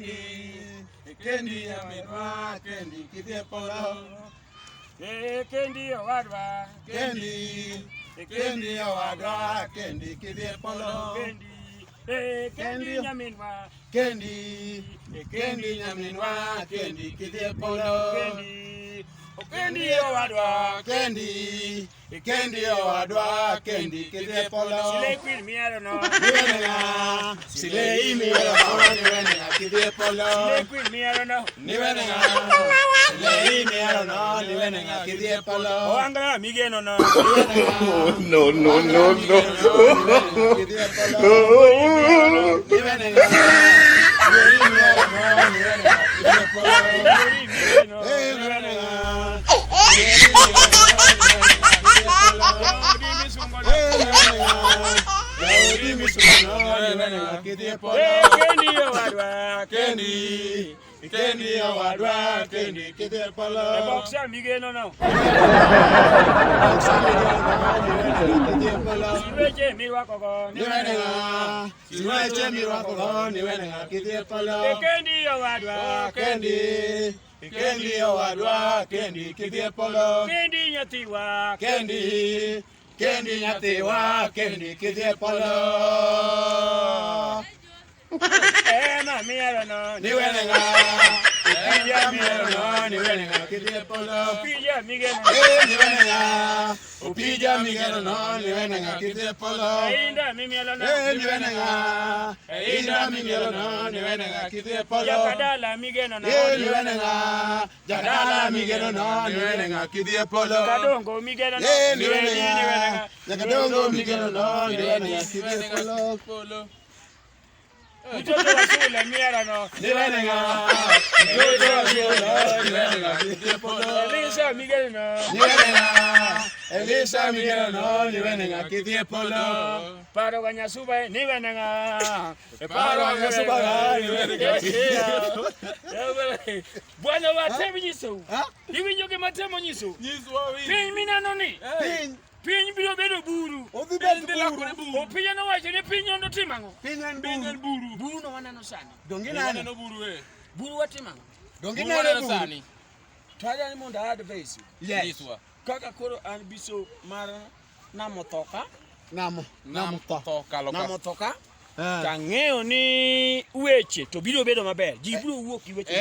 Kendi, kendi nyaminwa, kendi kidhi e polo. Eh, kendi owadwa. Kendi, kendi owadwa, kendi kidhi e polo. Kendi. Eh, kendi Kendi. nyaminwa. Kendi, kendi nyaminwa, kendi kidhi e polo. Kendi. Kendi owadwa. Kendi, kendi owadwa, kendi kidhi e polo. Sile kwin miero no. Niwene ng'a, sile imiero no, niwene ng'a kidhi e polo. Sile kwin miero no. Niwene ng'a, sile imiero no, niwene ng'a kidhi e polo. Oangla migeno no. No, no, no, no. Yori migeno. Yori misungo no. Eh, kendi owadwa. Kendi, kendi owadwa, kendi kidhi e polo. E boxa migeno no. Siweche mirwako go. Niwene ng'a, siweche mirwako go, niwene ng'a kidhi e polo. E kendi owadwa. Kendi, kendi owadwa, kendi kidhi e polo. Kendi nyathiwa. Kendi, kendi nyathiwa, kendi kidhi e polo. Ema miero no. Niwene ng'a, ema miero no, niwene ng'a kidhi e polo. Pija migeno no. Eh, niwene ng'a, opija migeno no, niwene ng'a kidhi e polo. Ainda mimielo no. Eh, niwene ng'a, inda mimielo no, niwene ng'a kidhi e polo. Jakadala migeno no. Eh, niwene ng'a, jakadala migeno no, niwene ng'a kidhi e polo. Kadongo migeno no. Eh, niwene ng'a, jakadongo migeno no, niwene ng'a kidhi e polo. Mtoto wa shule miero no. Niwene ng'a, mtoto wa shule, niwene ng'a kidhi e polo. Elisa migeno no. Niwene ng'a, Elisa migeno no, niwene ng'a kidhi e polo. Paro ga nyasuba niwene ng'a. Paro ga nyasuba ga, niwene ng'a kidhi e polo. Bwana watemo nyisou. Ha? Iwinjo gima temo nyisou? Nyiswa wi. Piny mineno ni. Piny, Piny biro bedo buru. odhi bet buru. Opija nowacho ni piny mondo otim ang'o? Piny en Piny en buru. buru. Buru no waneno sani. Donge ineno? Waneno buru e. Buru watimo ang'o? Donge Buru ineno waneno buru? sani. To adwa ni mondo a advise you. Yes. Nyiswa. Kaka koro an biso mar Namothoka, Namo, namo tho. Tho kalo ka. Namothoka, Eh. tang'eyo ni weche to biro bedo maber. Ji biro wuok gi weche.